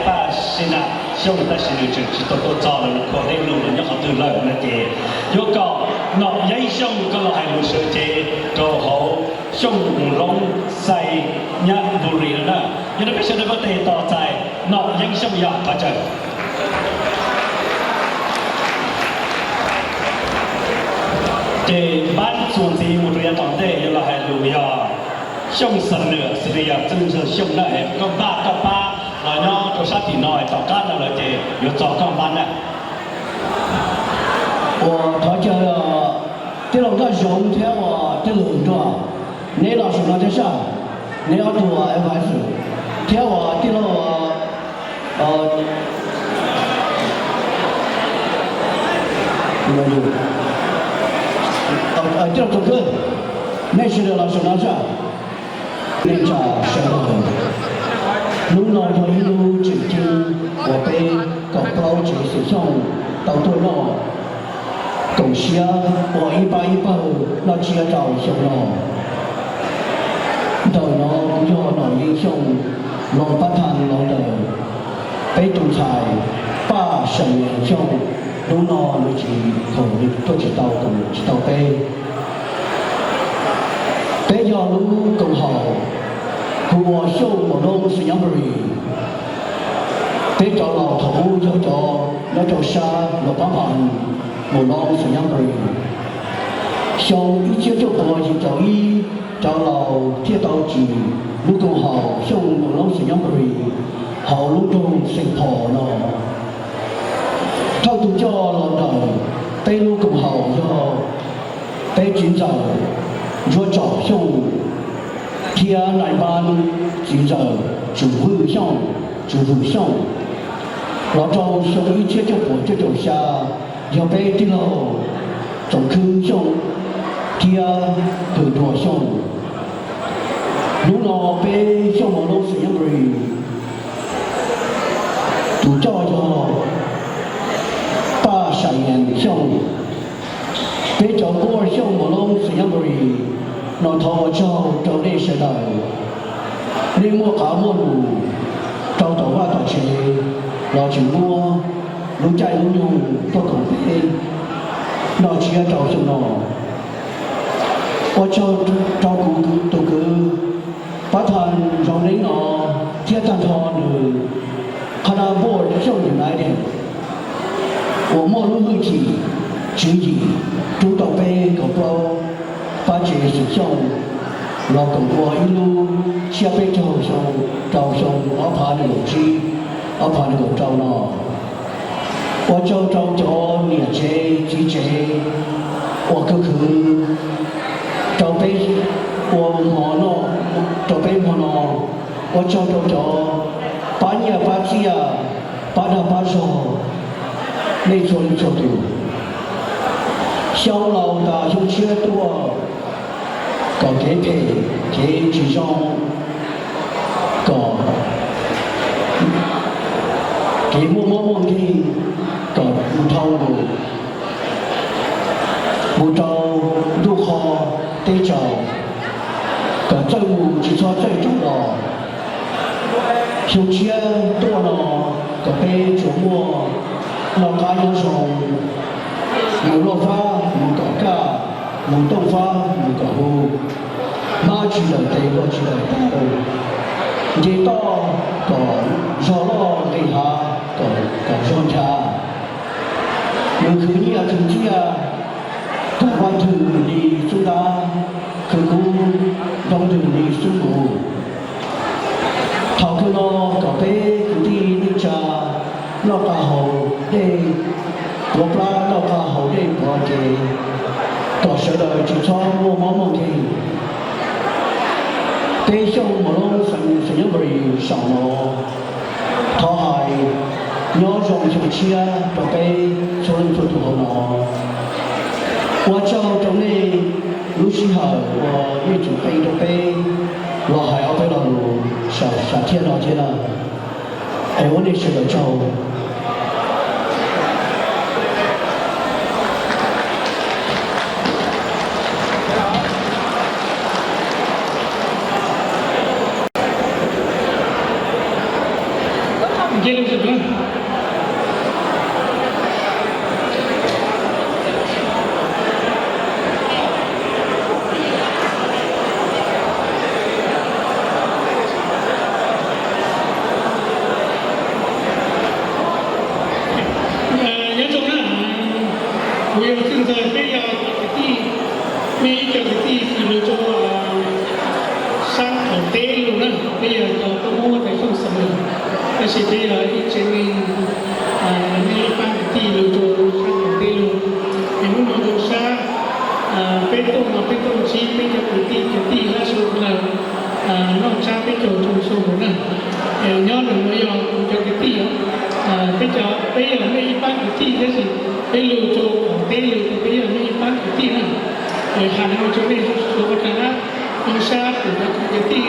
Paj Xi Nas Xyooj, tab sis nws tseem tsis tau tuaj txog los nws khuam dej lug los nyob qhov twg lawm no ces yuav kom Nom Yeeb Xyooj koj los hais lus sawv cev rau hauv Xyooj Mus Loob Xais Nyab Npu Ris no na. Yog li peb sawv daws koj tes tos txais Nom Yeeb Xyooj yog qhov tsaws. Ces npab txuas ntxiv mus rau yav tom ntej yuav los hais lus yog Xyooj Xam Nwm, xws li yog Txwj Ntxawg Xyooj na, koj npaj koj pab los nyob rau sab tim no tom qab no lawm ces yuav txog koj npab na. Uas thov caw tij laug Nkaj Zoov thiab uas tij laug Nruas, neb los saum no thiab saj, neb ob tug advisor thiab uas tij laug, tij laug Txoov Khwb, nej sawv daws los saum no saj. Neej tsa sawv daws, hnub no yog ib hnub tseem ceeb uas peb kaum plaub tsev xwm Xyooj tau tuaj noj koom siab ua ib pab ib pawg noj tsiab rau xyoo no. Ntawm no kuv yog Nom Yeeb Xyooj, Loos Pab Thaj los ntawm peb tus ntxhais Paj Sam Yees Xyooj, hnub no nws tsis khoom, nws tuaj tsis tau, koom tsis tau peb. Peb yog lub koom haum hu ua Xyooj Mus Loob Xas Nyab Npu Ris. Peb cov laus thaum ub yog cov nyob rau sab Luas Pab Npas, Mus Loob Xas Nyab Npu Ris. Xyoo ib txhiab cuaj puas yim caum ib, cov laus thiaj tau tsim lub koom haum Xyooj Mus Loob Xas Nyab Npu Ris hauv lub nroog Xeem Phom no. Thawj tug coj los ntawm peb lub koom haum yog peb txiv ntxawm Ntsuab Tsom Xyooj thiab nais npab txiv ntxawm Tswv Vwm Xyooj, Tswv Vwm Xyooj. Los rau xyoo ib txhiab cuaj puas cuaj caum xya, yog peb tij laug Txoov Khwb Xyooj thiab Pwm Nruas Xyooj. Hnub no peb Xyooj Mus Loob Xas Nyab Npu Ris tus coj yog Paj Sam Yees Xyooj. Peb cov board Xyooj Mus Loob Xas Nyab Npu Ris no thov ua tsaug rau nej sawv daws. Nej muaj qav muaj lus rau tom vaj tom tsev los tseem muab lub caij lub nyoog tuaj koom peb noj tsiab rau xyoo no. Ua tsaug rau kuv tus kwv Pab Thaj Zoov Neeb no thiab tag nrho nws qhab nab board Xyooj United uas muaj lub hwj chim tswv yim rub tau peb kaum plaub pab tsev xwm Xyooj los koom ua ib lub tsiab peb caug xyoo rau xyoo ob phav nees nkaum tsib, ob phav nees nkaum rau no. Ua tsaug rau cov niam tsev txiv tsev uas khwv khwv rau peb ua hmo no, rau peb hmo no. Ua tsaug rau cov pab nyiaj pab txiaj, pab dag pab zog, nej txhua leej txhua tus. Xyoo laus tas xyoo tshiab tuaj, kom kev phem kev tsis zoo, kom kev muaj mob muaj nkeeg kom mus dhau lawm, mus rau ntuj qhov teb tsaus, kom txawj mus tsis txhob txawj rov los. Xyoo tshiab tuaj no kom peb tsuas muaj noj qab nyob zoo, mus luaj fab mus kom kaj, mus tooj fab mus kom hu, hmab tsis daws tes luag tsis daws taw, nce toj kom zog loj nqis hav kom zog ncha, mus khwv nyiaj khwv txiaj, tag vaj thwm li xub ntab, khwv kub nroo ntws li xub npus. Thaum kawg no kom peb kwv tij neej tsa noj qab haus dej puav plab, noj qab haus dej puav kev, kom sawv daws tsis txhob muaj mob muaj nkeeg. Peb Xyooj Mus Loob Xas Nyab Npu Ris saum no thov hais nyob zoo xyoo tshiab rau peb txhua leej txhua tus hauv no. Ua tsaug rau nej lub sij hawm uas nej tseem qee rau peb los hais ob peb lo lus sam thiaj no thiab na. Es ua nej sawv daws tsaug. Nce lug sawv daws. Nyob zoo na, kuv yog txwj ntxawg, peb yog cov kwv tij, mej ib co kwv tij kws lug rua saab qaum teb lug na, peb yog cov tuaj muab tais fooj xam lug, tab sis peb yog ib tsev neeg, mej ib paab kwv tij lug rua saab qaum teb lug. Es hnub no zoo sab, peb tuaj no peb tuaj ntsib peb cov kwv tij kwv tij hab suav dlawg noj tsab peb caug rua xyoo lug na. Nyob ntawm no yog kuv cov kwv tij, peb, peb yog mej ib paab kwv tij tab sis peb lug rua qaum teb lug ces peb yog mej ib paab kwv tij na. Es has no rua mej suav dlawg hab, zoo sab kuv cov kwv tij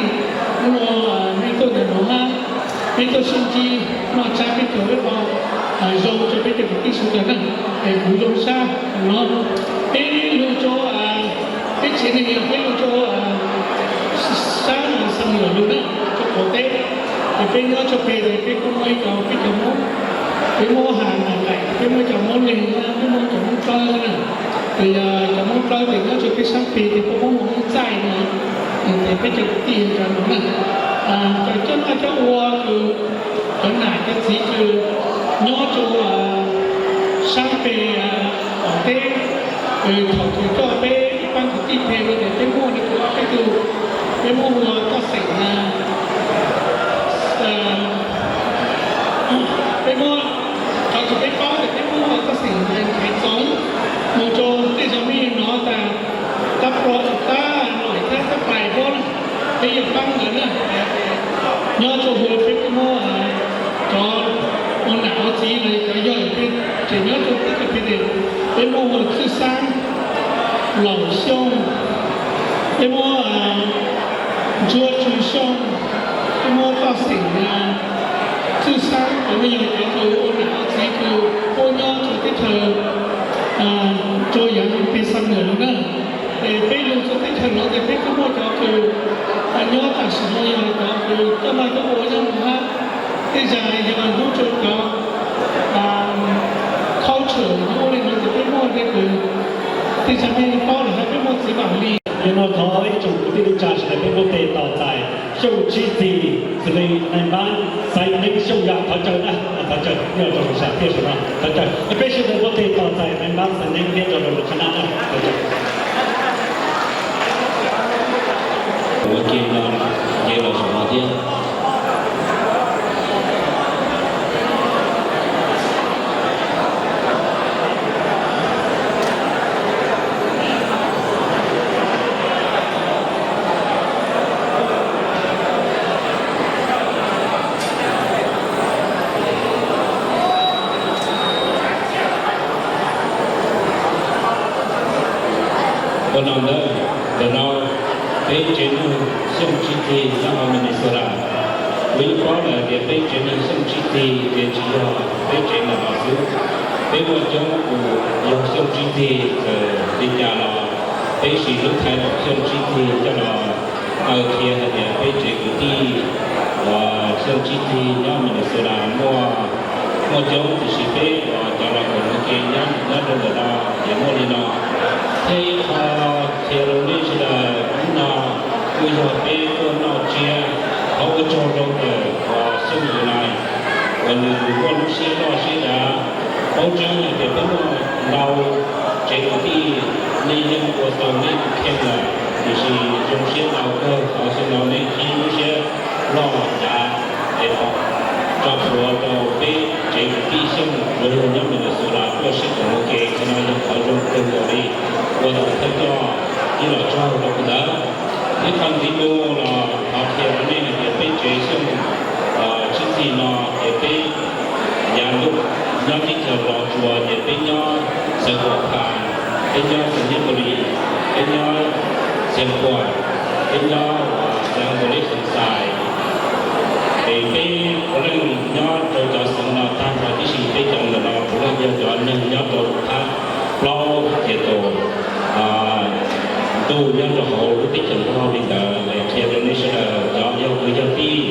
hnub no mej tuaj ntawm no hab, mej tuaj sib ntsib noj tsab peb caug peb qho, zoo rua peb cov kwv tij suav dlawg na. Es kuv zoo sab no, peb lug rua, peb tsev neeg yog peb lug rua saab Xam Nuam lug na, rua qaum teb. Es peb nyob rua peg tes peb kuj muaj ib co peb cov Moob, peb muab has nas kaim, peb muaj cov Moob Leeg hab peb muaj cov Moob Plawb na. Tes yog cov Moob Plawb tes nyob rua peb saab peg tes puab muab hu Moob Txaij no, tes peb cov kwv tij cov no na. Cov coj noj coj ua kws cov nam cov txiv kws nyob rua saab peg qaum teb, thaum kws coj peb ib paab kwv tij peg tes peb muaj li kws ob peb tug, peb muab hu ua Toj Xeem na. Peb muab, qhov kws peb paub tes peb muab hu ua Toj Xeem Nchaiv Txoov, moog rua tej zag mej nov tas, tab plo tab no tab pais puab, peb yog paab ntawd na. Nyob rua huv peb kuj muab cov ua nam ua txiv los cov yawg peb, ces nyob rua teb chaws peb tes peb muab hu ua Txwj Xaab Laum Xyooj, peb muab Ntsuab Tsw Xyooj, peb muab Toj Xeem Txwj Xaab, cov no yog cov kws ua nam ua txiv kws puab nyob rua teb chaws rua yaav peg Xam Nuam lug na. Es peb lug rua teb chaws no tes peb kuj muaj cov kws nyob tam sim no yog cov kws coj noj coj ua nyob no hab, tej zag yog hnub rua cov culture nyob ua li no tes peb muaj tej kws tej zag mej paub lawm hab peb muaj txiv Vam Lis. Yog no thov ib tsoom kwv tij neej tsa sawv daws peb npuaj teg tos txais Xyooj Tsib Txig, xws li nai npaab Xaiv Neeb Xyooj Yaj, thov caw na, thov caw, ib los rau sam thiaj sam no, thov caw peb sawv daws npuaj teg tos txais nai npaab Xaiv Neeb Xyooj Yaj rau qhab nab na, thov caw. Ua ke no, nce los saum no thiab. Ua no ntawd, ntawm no peb tsev neeg Xyooj Tsib Txig nyob hauv Minnesota. Kuv yeej paub lawm tias peb tsev neeg Xyooj Tsib Txig ces tsis yog peb tsev ntawm no xwb. Peb muaj coob tus yog Xyooj Tsib Txig txawm li cas los peb siv lub title Xyooj Tsib Txig coj los taw qhia hais tias peb tsev kwv tij uas Xyooj Tsib Txig nyob Minnesota muaj, muaj coob, tiam sis peb uas cov los koom ua ke nyob, nyob rau ntawm no ces muaj li no. Thiab ib qho qhia rau nej sawv daws, hnub no kuj yog peb tuaj noj tsiab, thov ua tsaug rau ntawm uas Xyooj Unite uas nws muaj lub siab loj siab dav. Paub tseeb hais tias peb muaj ntau tsev kwv tij, nej yeej ua tau nej tus kheej lawm, tiam sis zoo siab ntau kawg qhov xwb no nej qhib lub siab loj dav es tso plhuav rau peb tsev kwv tij Xyooj uas yog nyob Minnesota tuaj sib koom ua ke, qhov no yog qhov zoo kawg nkaus li. Ua tus thawj coj ib los tsaug rau tus ntawd. Ib qho ntxiv mus los thov qhia rau nej hais tias peb tsev Xyooj Tsib Txig no ces peb yav ntuj nyob teb chaws Los Tsuas ces peb nyob Xeev Khuam Phas, peb nyob Xeev Nyiaj Npus Lis, peb nyob Xeev Khuam, peb nyob Xeev Npus Lis Xeev Xais. Ces peb puav leej nyob rau cov xeev no tag nrho tib si, peb cov ntawm no puav leej yog cov neeg nyob rau phab plaub ces tus ntuj nyob rau hauv lub teb chaws Nplog li ntawd. Es qhia rau nej sawv daws cov yog kwv yog tij,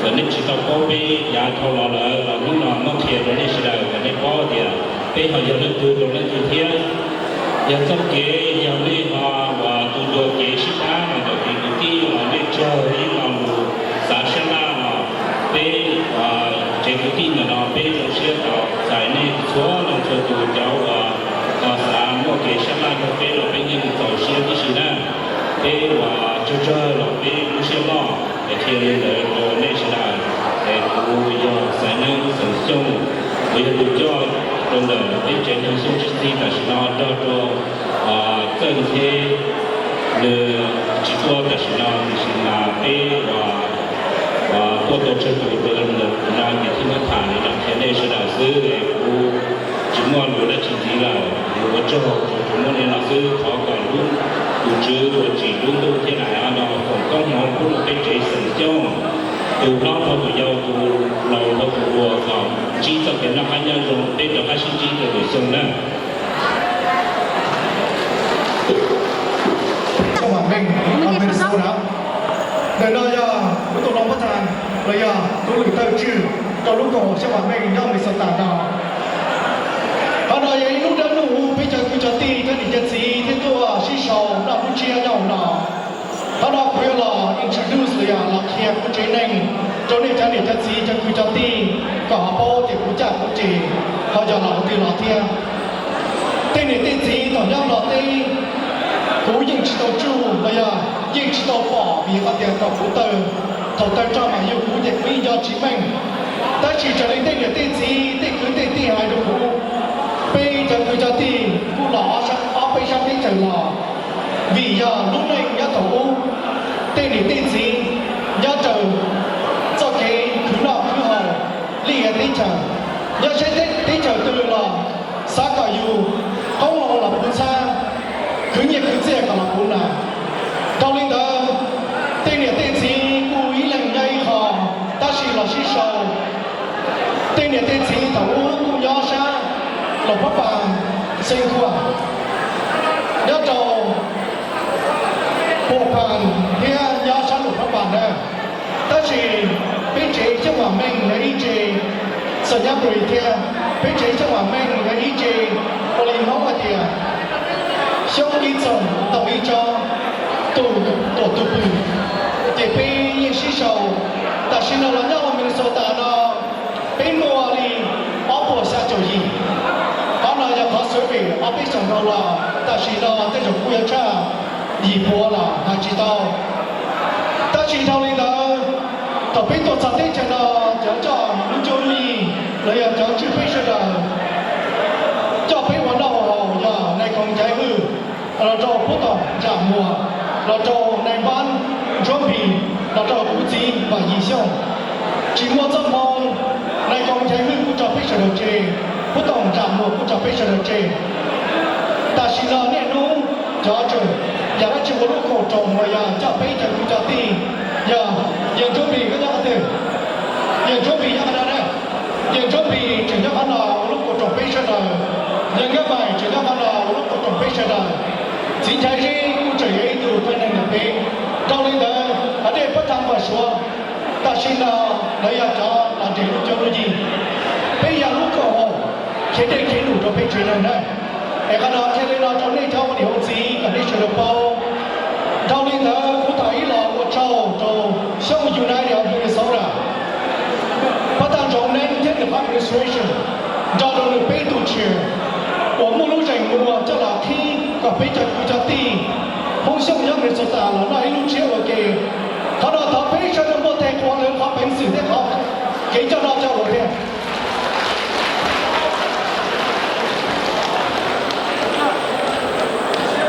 txawm Tsis tau paub peb yav dhau los lawm los hnub no muab qhia rau nej sawv daws kom nej paub tias peb ho yog leej twg rau leej twg thiab. Yog txoj kev yog nej ho uas tu dua kev sib pab los ntawm kev kwv tij los nej tsawg ib lo lus xav sab laj los peb tsev kwv tij ntawm no peb zoo siab tau txais nej txhua leej txhua tus cov uas ho xav muaj kev sab laj rau peb los peb yeej txaus siab tib si na. Peb uas tsawg tsawg los peb lub siab loj es qhia li ntawd rau nej sawv daws. Es kuv yog Xaiv Neeb xeem Xyooj, kuv yog tus coj rau ntawm peb tsev neeg Xyooj Tsib Txig tam sim no nrog rau Txawj Ntxheb, nws tsis tuaj tam sim no tiam sis mas peb uas tuaj tau tsawg tus rau ntawm no ces thiaj muab tham li no qhia nej sawv daws xwb es kuv tsis muaj lus dab tsi ntxiv lawm. Kuv ua tsaug tsuas muaj li no xwb, thov kom lub tus Tswv uas tsim lub ntuj thiab daim av no foom koob hmoov pub rau peb tsev xeem Xyooj, tus hlob dhau tus yau, tus laus dhau tus hluas kom ntsib txoj kev noj qab nyob zoo peb rov qab sib ntsib rau lwm xyoo na. Xyooj Vam Meej, Minnesota. Ntawm no yog kuv tus hlob Pab Thas los yog tus lwm tawm tswj rau lub koom haum Xyooj Vam Meej nyob Minnesota no. Qhov no yog ib lub dab num peb cov kwv cov tij cov niam cov txiv thiab tuaj sib sau noj lub tsiab nyob hauv no. Qhov no kuv yuav los introduce los yog los qhia kuv tsev neeg rau nej cov niam cov txiv cov kwv cov tij kom ho paub tias kuv caj kuv ces ho yog los twg los thiab. Tej niam tej txiv thaum nyob Nplog teb, kuv yeej tsis tau tsuj los yog yeej tsis tau pom vim hais tias thaum kuv tawg, thaum tawg rog mas yug kuv ces kuv yeej nco tsis meej. Tab sis raws li tej niam tej txiv tej kwv tej tij hais rau kuv, peb cov kwv cov tij kuj los ob peb sab teb chaws los, vim yog lub neej nyob thaum ub, tej niam tej txiv nyob raws txoj kev khwv noj khwv haus, li teb chaws, nyob seb teb chaws twg los xav kom yus qoob loo los puv ntxhab, khwv nyiaj khwv txiaj kom los puv nas. Dhau li ntawd, tej niam tej txiv kuj ib leeg nyob ib qho, tab sis los sib sau. Tej niam tej txiv thaum ub kuj nyob sab Luam Phab Pas, Xeev Khuam, nyob rau Phuam Phas thiab nyob sab Luam Phab Pas na. Tab sis peb tsev Xyooj Vam Meej yog ib tsev xa nyab ris thiab, peb tsev Xyooj Vam Meej yog ib tsev ua li Hmoob hais tias xyoob ib txoog ntoo ib tsob, tus tuam tus pwg, ces peb yeej sib sau. Tam sim no los nyob hauv Minnesota no peb muaj li ob puas xya caum yim. Qhov no yog qhov survey ob peb xyoos dhau los, tam sim no tej zaum kuj yuav tshaj yim puas los hais tsis tau. Tab sis dhau li ntawd, thaum peb tuaj txog teb chaws no, cov coj lub cuab lub yig los yog cov tswj peb sawv daws coj peb ua noj ua haus yog nais koom Caiv Hwj los rau Pub Toom Nram Muas, los rau nais npab Ntsuab Npis, los rau kuv txiv Vam Yim Xyooj. Tsis muaj txoj hmoo, nais koom Caiv Hwj kuj tso peb sawv daws tseg, Pub Toom Nram Muas kuj tso peb sawv daws tseg. Tam sim no niaj hnub cov tseem yam dab tsi ua lub koom roos los yog coj peb cov kwv cov tij, yog Yawg Ntsuab Npis koj nyob qhov twg? Yawg Ntsuab Npis nyob qhov no na. Yawg Ntsuab Npis tseem nyob qhov no ua lub koom roos peb sawv daws. Yawg Nkaj Maim tseem nyob qhov no ua lub koom roos peb sawv daws. Txiv Nchaiv Zeb kuj tseem yog ib tug tuab neeg ntawm peb. Dhau li ntawd, hais dej pab thas npam suav, tam sim no lawv yog cov los nres lub cuab lub yig. Peb yog lub koom haum khiav dej khiav num rau peb tsev neeg na. Es qhov no qhia li no rau nej cov ua niam ua txiv kom nej sawv daws paub. Dhau li ntawd kuv thov ib los ua tsaug rau xyoob United of Minnesota, pab thas Ntsoov Neeb thiab nws administration, nrog rau nws peb tus chair uas muaj lub zeem muag coj los qhib kom peb cov kwv cov tij Hmoob Xyooj nyob Minnesota los noj ib lub tsiab ua ke. Qhov no thov peb sawv daws npuaj tes qhuas lawv qhov peev xwm thiab qhov kev coj noj coj ua thiab.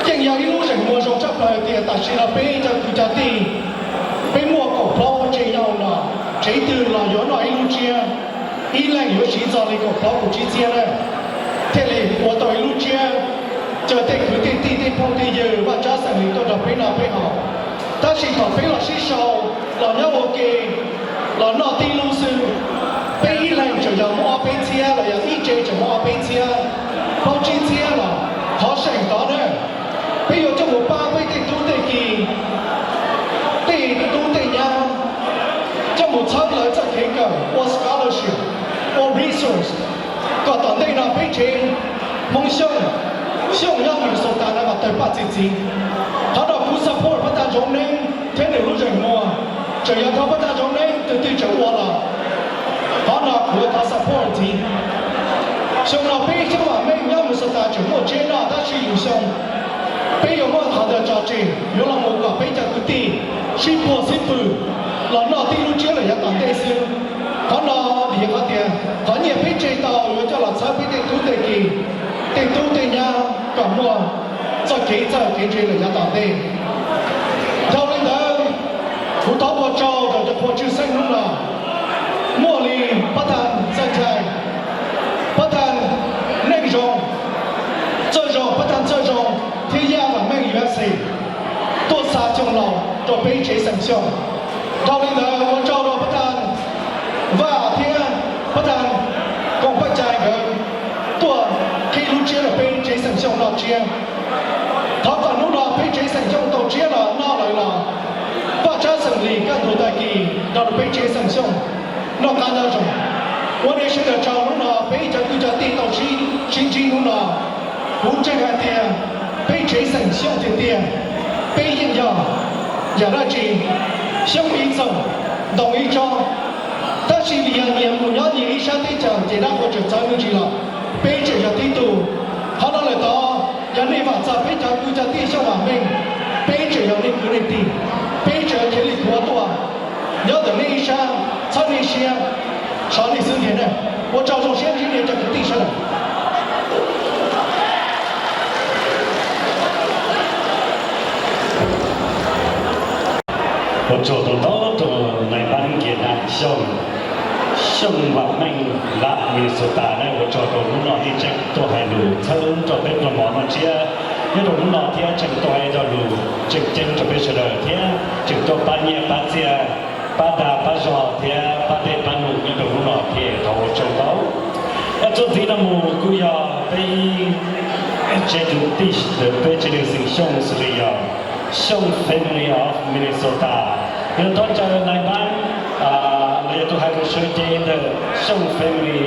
Yeej yog ib lub zeem muag zoo tshaj plaws tias tam sim no peb cov kwv cov tij, peb muaj kaum plaub tsev nyob hauv no, tsev twg los yuav noj ib lub tsiab, ib leeg yuav siv txog li kaum plaub kaum tsib txhiab na, thiaj li ua tau ib lub tsiab, caw tej kwv tej tij tej phooj tej ywg vaj tsab xeem li tuaj nrog peb noj peb haus. Tab sis thaum peb los sib sau, los nyob ua ke, los noj tib lub xwb, peb ib leeg tseem yog muaj ob peb txhiab los yog ib tsev tseem muaj ob peb txhiab, plaub tsib txhiab los thov seem tod na. Peb yuav coj mus pab peb tej tub tej ki, tej tub tej nyab, coj mus txhawb lawv txoj kev kawm, ua scholarship, ua resource, kom tom ntej no peb tsev Hmoob Xyooj, Xyooj nyob Minnesota no mas tawg paj txi txiv. Qhov no kuv support Pab Tag Ntsoov Neeb thiab nws lub zeem muag, tseem yog rau Pab Tag Ntsoov Neeb tus twg tseem ua los qhov no kuv yuav thov support ntxiv. Xyoo no peb Xyooj Vam Meej nyob Minnesota tseem muaj tsiab noj, tab sis lwm xyoo peb yuav muab qhov ntawd tso tseg, yuav los mus kom peb cov kwv tij sib puag sib pwm los noj tib lub tsiab lawm yav tom ntej xwb. Qhov no vim qhov tias qhov nyiaj peb tseg tau yuav coj los txhawb peb tej tub tej ki, tej tub tej nyab kom muaj txoj kev txawj kev ntse lawm yav tom ntej. Dhau li ntawd, kuv thov ua tsaug rau cov qhua tshwj xeeb hnub no, muaj li Pab Tag Xaj Nchai, Pab Tag Neej Zoo, Txawj Zoo, Pab Tag Txawj Zoo thiab Yaj Vam Meej U S A tuaj xa Xyooj Laus rau peb tsev xeem Xyooj. Dhau li ntawd ua tsaug rau Pab Tag Vaj thiab Pab Tag Koom Paj Cai nkawd tuaj qhib lub tsiab rau peb tsev xeem Xyooj noj tsiab. Thov kom hnub no peb tsev xeem Xyooj tau tsiab los noj lawm los Vaj Tsab xeem Lis kaj ntug tag kis nrog rau peb tsev xeem Xyooj noj qab nyob zoo. Ua nej sawv daws tsaug, hnub no peb cov kwv cov tij tau sib, sib ntsib hnub no. Kuv ntseeg hais tias peb tsev xeem Xyooj tiag tiag, peb yeej yog yam dab tsi, Xyooj ib txoog, ntoo ib tsob. Tab sis vim yog nyias mus nyob nyias ib sab teb chaws ces dab qhuas tseem txawv me ntsis los peb tseem yog tib tug. Qhov no lawm tod, yog nej vam txog peb cov kwv cov tij Xyooj Vam Meej, peb tseem yog nej kwv nej tij, peb tseem yog Khej Lis Khuav tuaj nyob ntawm nej ib sab, txhawb nej siab, sov nej xwb ntiag na. Ua tsaug zoo siab ntsib nej cov kwv tij sawv daws. Ua tsaug ntau ntau rau nais npab Nkias Naj Xyooj, Xyooj Vam Meej Lab Minnesota na, ua tsaug rau hnub no nej tseem tuaj hais lus txhawb rau peb pluag mov noj tsiab nyob rau hnub no thiab tseem tuaj hais cov lus tseem ceeb rau peb sawv daws thiab tseem tuaj pab nyiaj pab txiaj, pab dag pab zog thiab pab dej pab num nyob rau hnub no thiab thov ua tsaug ntau. Txuas ntxiv no mus kuj yog peb tsev kwv tij, peb tsev neeg xeem Xyooj xws li yog Xyooj Family of Minnesota. Yog thov caw nais npab los yog tus hais lus sawv cev ntawm Xyooj Family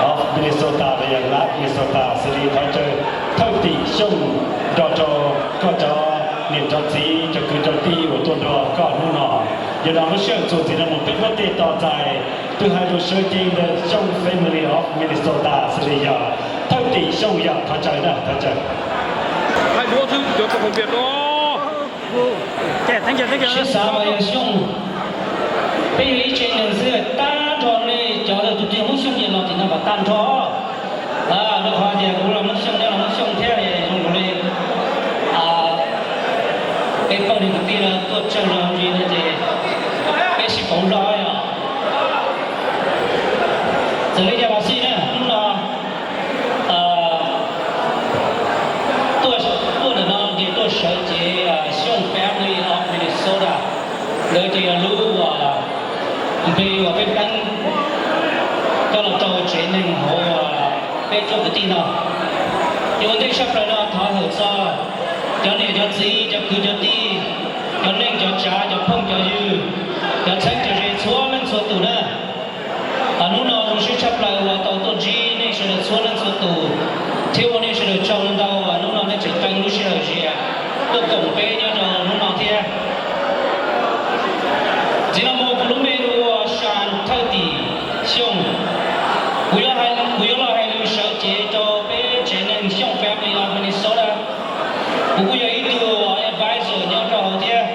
of Minnesota los yog Lab Minnesota xws li thov caw thawj tim Xyooj nrog rau koj cov niam cov txiv cov kwv cov tij uas tuaj nrog koj hnub no. Yog no lub sij hawm txuas ntxiv no mus peb muab tej tos txais tus hais lus sawv cev ntawm Xyooj Family of Minnesota xws li yog thawj tim Xyooj, yog thov caw na, thov caw. Sib xav mas yog Xyooj, peb yog ib tsev neeg xwb, tag nrho nej cov tus twg Hmoob Xyooj ces los tim no kom tag nrho. Rau qhov tias kuv los Hmoob Xyooj, neb los Hmoob Xyooj thiab zoo nkaus li peb pawg niam kwv tij no tuaj tsawg los li no ces peb sib pauv zog yom. Txawm li cas los xij na, hnub no tuaj, tuaj ntawm no ces tuaj sawv cev Xyooj Family of Minnesota. Nkawd ces yog lub npe uas peb pleev coj los rau tsev neeg hauv peb tsoom kwv tij no. Ces ua ntej tshaj plaws no thov hawm txog cov niam cov txiv, cov kwv cov tij, cov neej cov tsav, cov phooj cov ywg, cov txheeb cov ze txhua leej txhua tus na. Hnub no zoo siab tshaj plaws uas tau tuaj ntsib nej sawv daws txhua leej txhua tus, thiab ua nej sawv daws tsaug ntau uas hnub no nej tseem qee lub sij hawm zias tuaj koom peb nyob rau hnub no thiab. Ntxiv no mus kuv lub npe hu ua Sam thawj tim Xyooj. Kuv yuav, kuv yuav los hais lus sawv cev rau peb tsev neeg Xyooj Family of Minnesota. Kuv kuj yog ib tug advisor nyob rau hauv thiab.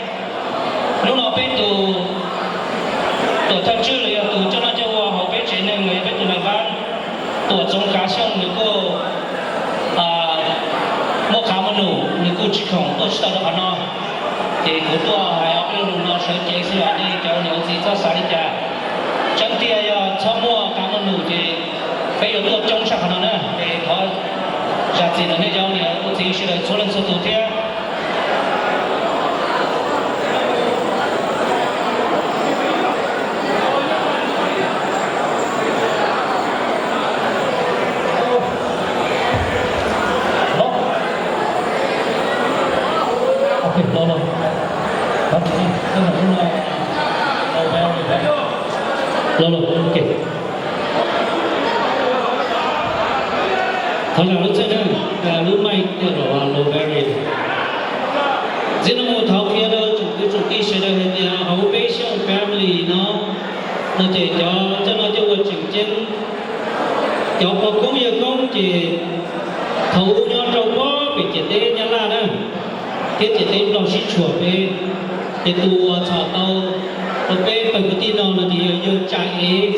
Hnub no peb tus tuam thawj tswj los yog tus coj noj coj ua hauv peb tsev neeg los yog peb tus nais npab Tuam Txoov Kav Xyooj nws kuj muaj qhav muaj num, nws kuj tsis khoom tuaj tsis tau rau qhov no. Ces kuv tuaj hais ob peb lo lus no sawv cev xwb, nej cov niam ua txiv txhob xav li cas. Tseeb tiag yog txhob muaj qhav muaj num ces peb yuav tuaj coob tshaj qhov no na. Es thov zam txim rau nej cov niam ua txiv sawv daws txhua leej txhua tus thiab. Thov zam lub txim na, lub mic tiag los low battery. Ntxiv no mus thov qhia rau tsoom kwv tsoom tij sawv daws hais tias hauv peb Xyooj family no, no ces cov coj noj coj ua tseem ceeb, cov pog koob yawg koob ces thaum ub nyob rau pem ciam teb Nyab Laj na, thiab ciam teb Nplog sib tshuam peb. Ces tus uas txhom tau rau peb pawg kwv tij no no ces yog yawg Tsa Ev.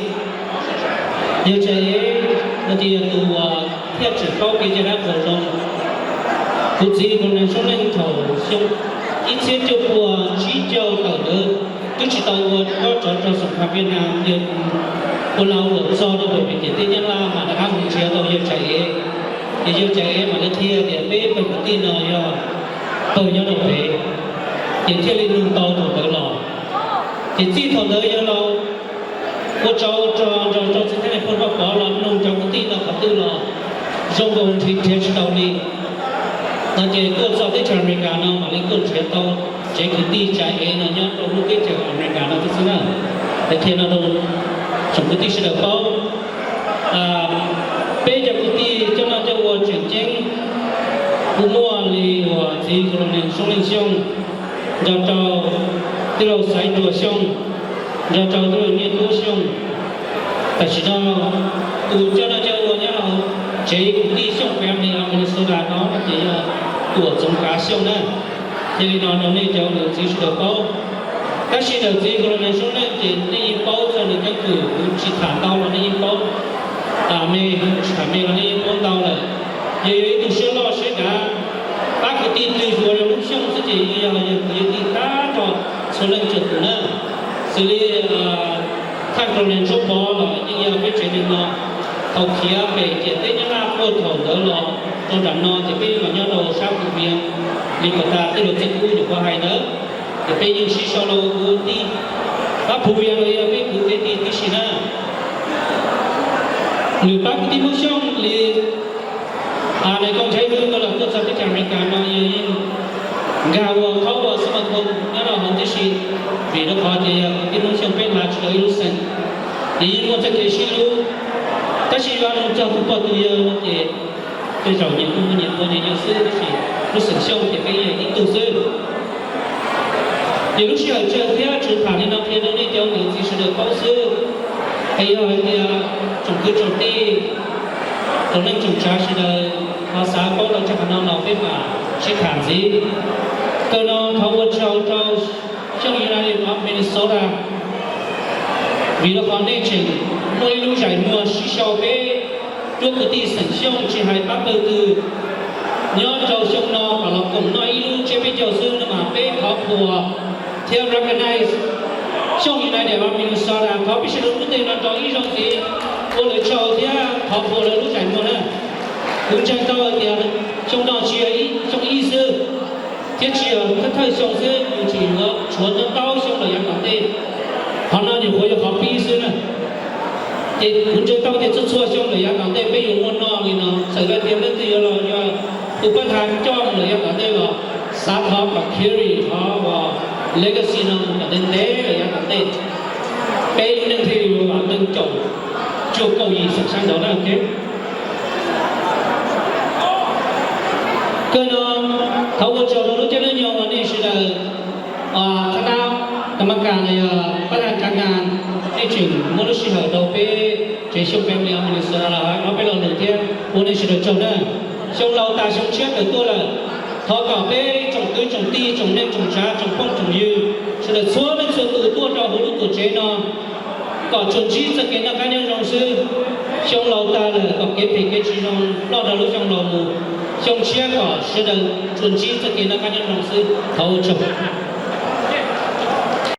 Yawg Tsa Ev no ces yog tus uas thiaj tseem paub kev cai dab qhuas zoo. Kuv txiv Colonel Soob Leej thaum xyoo ib txhiab cuaj pua tsib caug tawm ntawd twb tsis tau ua kob tsov rog xoom kha Viaj Nam, yawg ua lau luam txog rau pem ciam teb Nyab Laj mas rov qab mus nrhiav tau yawg Tsa Ev. Ces yawg Tsa Ev mam li qhia tias peb pawg kwv tij no yog pawg nyob rau pem, ces thiaj li nug tau tus ntawd los. Ces txij thaum ntawd yawg los ua tsov rog nrog rau txiv thaj nais phoo Vaj Pov los nug cov kwv tij no qhov twg los zoo nkaus nrhiav nrhiav tsis tau li. No ces tuaj txog teb chaws Amelikas no mam li tuaj nrhiav tau tsev kwv tij Tsa Ev no nyob rau lub teb chaws Amelikas no xwb na. Es qhia no rau tsoom kwv tij sawv daws paub. Peb cov kwv tij coj noj coj ua tseem ceeb kuj muaj li uas txiv Colonel Soob Leej Xyooj, nrog rau tij laug Xaiv Tuam Xyooj, nrog rau tij laug Nyiaj Tub Xyooj. Tam sim no tus coj noj coj ua nyob hauv tsev kwv tij Xyooj family Minnesota no no ces yog Tuam Txoov Kav Xyooj na. Yog li no rau nej cov niam txiv sawv daws paub. Tab sis ntawm txiv Colonel Soob Leej ces nej yeej paub txog nws keeb kwm, kuv tsis tham ntau los nej yeej paub. Me, tsis tham me los nej yeej paub ntau lawm. Yog yog ib tug siab loj siab dav, pab kwv tij twg yuav rau lub Xyooj xwb ces yeej yog yog kwv yog tij tag nrho txhua leej txhua tus na. Xws li thaj Colonel Ntsuab Pov los yeej yog peb tsev neeg no thaum khiav pem ciam teb Nyab Laj puag thaum ntawd los rau nram no ces peb los nyob rau sab Phuv Vias li puas tas tej laus txij kub nyuam qhuav hais ntawd. Ces peb yeej sib sau los ua kwv tij, pab Phuv Vias los yog peb kwv tij tib si na. Nws pab kwv tij Hmoob Xyooj li nais koo Nchaiv Hwj nkawd los tuaj txog teb chaws Amelikas no yog yeej nkag ua qhaub ua xab ma khoo nyob rau hauv tib si, vim rau qhov tias yog kwv tij Hmoob Xyooj peb hla tsis tau ib lub xeem, ces yeej muaj txoj kev sib hlub. Tab sis yog nug txog tus pog tus yawg no ces tej zaum nyias kuj muaj nyias pog nyias yawg xwb, tab sis lub xeem Xyooj ces peb yog ib tug xwb. Ces lub sij hawm tsawg thiab tsuas tham li no qhia rau nej cov niam txiv sawv daws paub xwb. Es yog hais tias tsoom kwv tsoom tij, tsoom neej tsoom tsav sawv daws ho xav paub tau tshaj qhov no los peb mam sib tham ntxiv. Kawg no thov ua tsaug rau Xyooj United of Minnesota, vim rau qhov nej tseem muaj ib lub zais muag sib sau peb cuab kwv tij xeem Xyooj tsis hais pab pawg twg nyob rau xyoo no kom los koom noj ib lub tsiab peb caug xwb no mas peb thov qhuas thiab recognize Xyooj United of Minnesota, thov peb sawv daws lub ntiag no rau ib zaug ntxiv ua lawv tsaug thiab thov qhuas lawv lub zais muag na. Kuv ntseeg tau hais tias xyoo no tsis yog xyoo ib xwb, thiab tsis yog thawj thawj xyoo xwb, yus tseem yuav tshuav ntau ntau xyoo lawm yav tom ntej. Qhov no nyuam qhuav yog qhov pib xwb na. Ces kuv ntseeg tau tias txhua txhua xyoo lawm yav tom ntej peb yuav muaj noj li no, txawm hais tias leej twg yuav los yog tus pab nthav coj mus lawm yav tom ntej los xav thov kom carry qhov uas legacy no mus kom ntev ntev lawm yav tom ntej. Peb lub neej thiaj li vam meej caum cuaj kaum yim xeem sab nraud na. Kawg no thov ua tsaug rau lub caij lub nyoog uas nej sawv daws, thab dab, kam ma kas los yog pab dab kav nkas, nej tseem muab lub sij hawm rau peb tsev Xyooj Family of Minnesota los peb lo lus thiab ua nej sawv daws tsaug na. Xyoo laus tas xyoo tshiab tawm tuaj lawm, thov kom peb tsoom kwv tsoom tij tsoom neej tsoom tsav tsoom phooj tsoom ywg sawv daws txhua leej txhua tus tuaj rau hauv lub tuam tsev no kom tsuas ntsib txoj kev noj qab nyob zoo xwb. Xyoo laus tag lawm kom kev phem kev tsis zoo ploj rau lub xyoo laus mus, xyoo tshiab kom sawv daws tsuas ntsib txoj kev noj qab nyob zoo xwb. Thov ua tsaug.